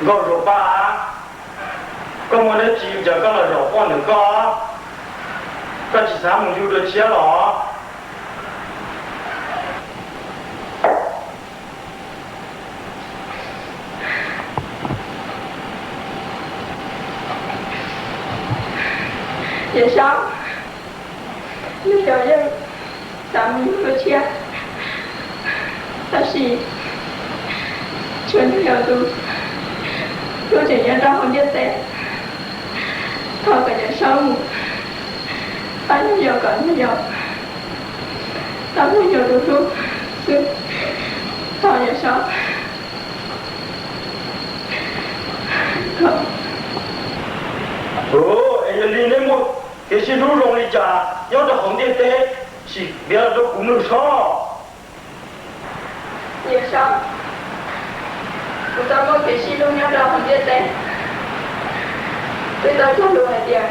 Nkauj Zuag Paj, koj muaj dab tsi cas koj los zaum poj ntawm koj? Koj tsis xav mus yug dua tshiab los? Yawm Saub, ntawm yog yeej xav mus yug dua tshiab, tab sis tshuav ntawm yog tus hlub tseem nyob rau hauv ntiaj teb. Thov kom Yawm Saub mus pab ntawm yog kom ntawm yog tau ntawm yog tus hlub xwb. Thov Yawm Saub. Es yog li neb muaj kev sib hlub zoo li cas nyob rau hauv ntiaj teb, sim piav los rau kuv mloog saib. Yawm Saub, kuv tau muaj kev sib hlub nyob rau hauv ntiaj teb. Twb tau cog lus hais tias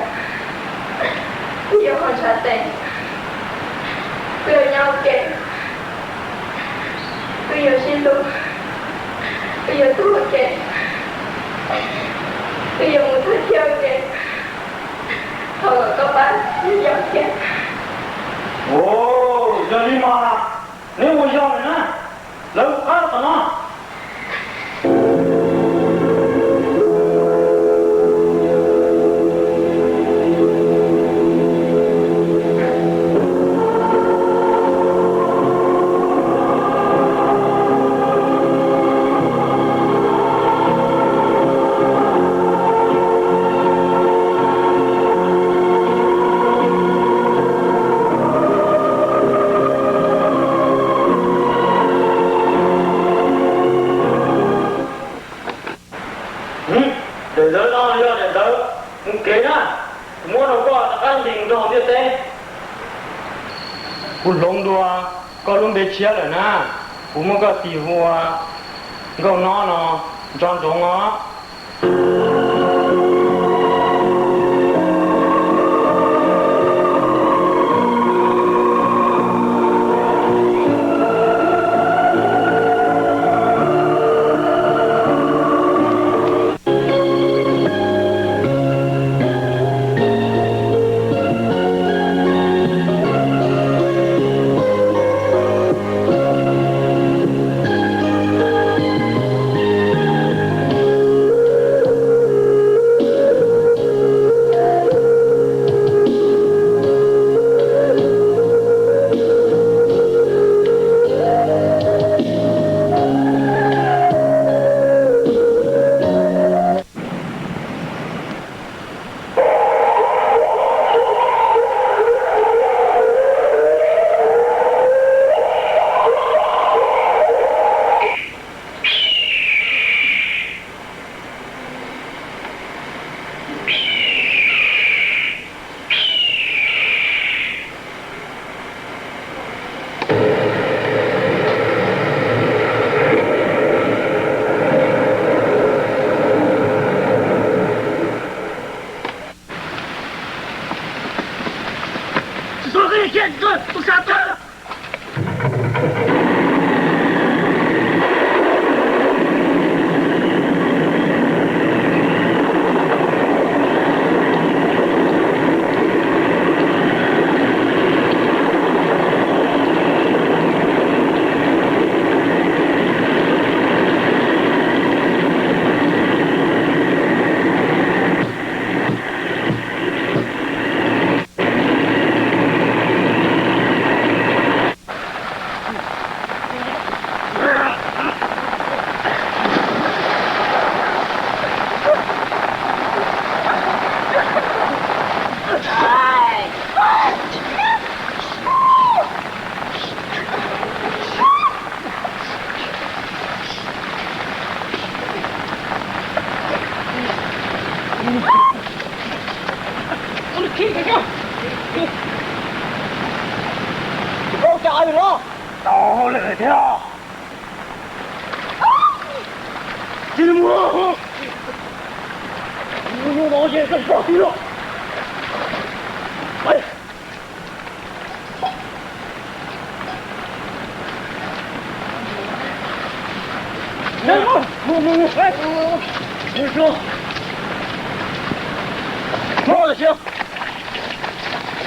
wb yuav haus ntshav tes, wb yuav nyob ua ke, wb yuav sib hlub, wb yuav tuag ua ke, wb yuav mus thawj thiab ua ke. Thov kom koj pab yog thiab. Yog li mas neb ua yog lawm na, lawv qab tom no. Daim ntawv no yog daim ntawv mus kev na, kuv muab rau koj rov qab nqis mus rau hauv ntiaj teb. Kuv hloov dua koj lub npe tshiab lawm na, kuv muab koj tis hu ua Nkauj Nob no, nco ntsoov os. Tsis paub cas li los, tau lawm thiab. Tsis mus, mus no ces tau pom tib lawm. Muab tsis,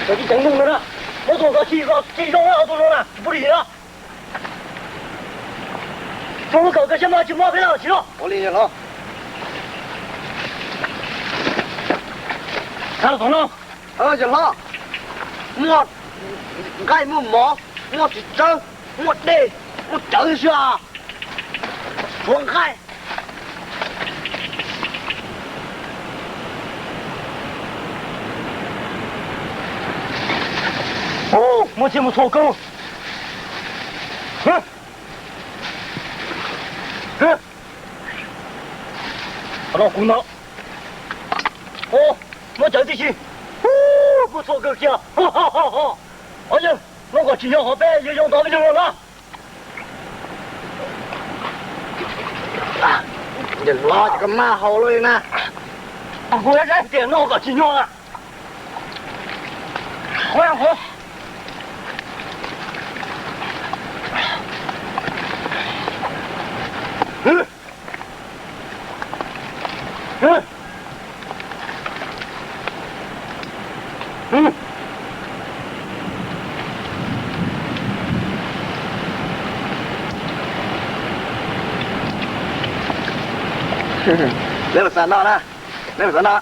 cov tib ceev mus no na, muab tus ko tsis zoo na, tus no na tsis pub li na. Tsuas lub kawm kawg siab mas tsis muab peb lawm tsis no. Ua li yawg hlob. Txhob tom no. Yawg hlob, muaj nqaij muaj mov, muaj txiv tsawb, muaj dej, muaj cawv xwb, tsuav nqaij. Muaj txiag mus txhuam kawg. Qhov no kuv ntag. Muaj cawv tib si. Muaj txhuam kawg kiag. Yawg, no kom tsim nyog hov peb yuav yoo tau peb zoo no na. Yawg hlob, koj maj haus luaj li na. Kuv tias no kom tsim nyog na. Neb mus xav noj na, neb mus xav noj.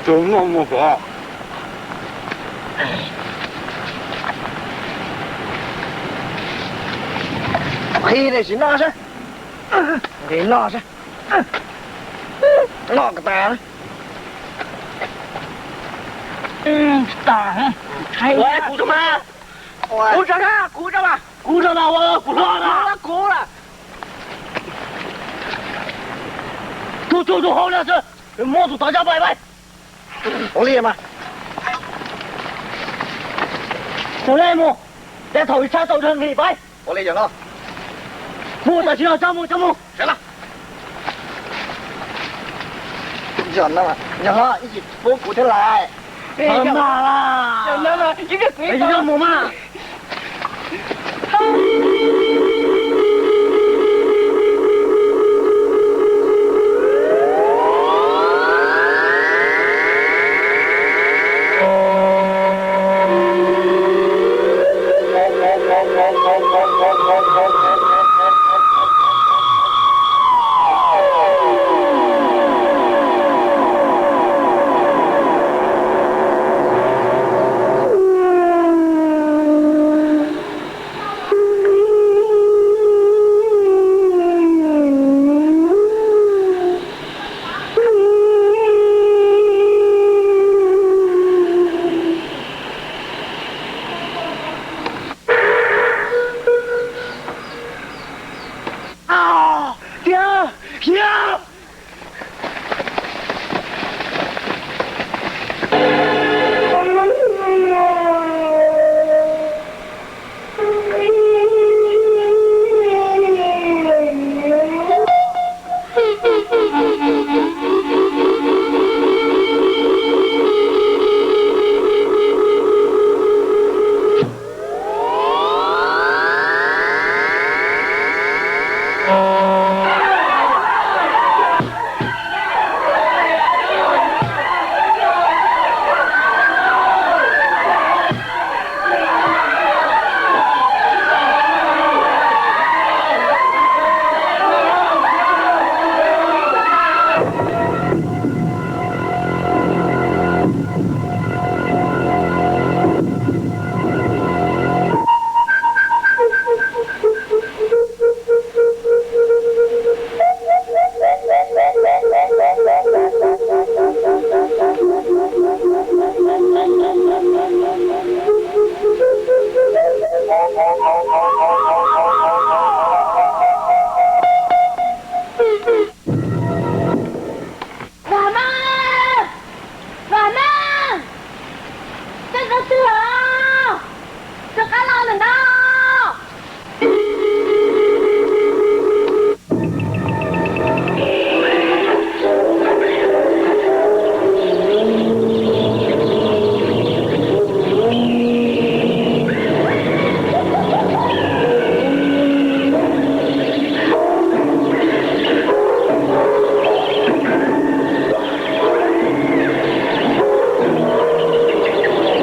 Tsuas noj mus xav. Qhib dej sim noj saib. Nqis noj saib. Noj ko tas. Kuv tso mas. Kuv tso na, kuv tso mas. Kuv tso na, kuv hlob na. Kuv lawm. Tus tsuag tus hauv na xwb, muab tus tod coj pais pais. Ua li mas. Txog nej mus, tej thaum ib tshab tau nrog nqis pais. Ua li yawg hlob. Mus tam sim no, coj mus, coj mus. Yawg hlob, ib tsis pub kuv thiab lais. Mus mas.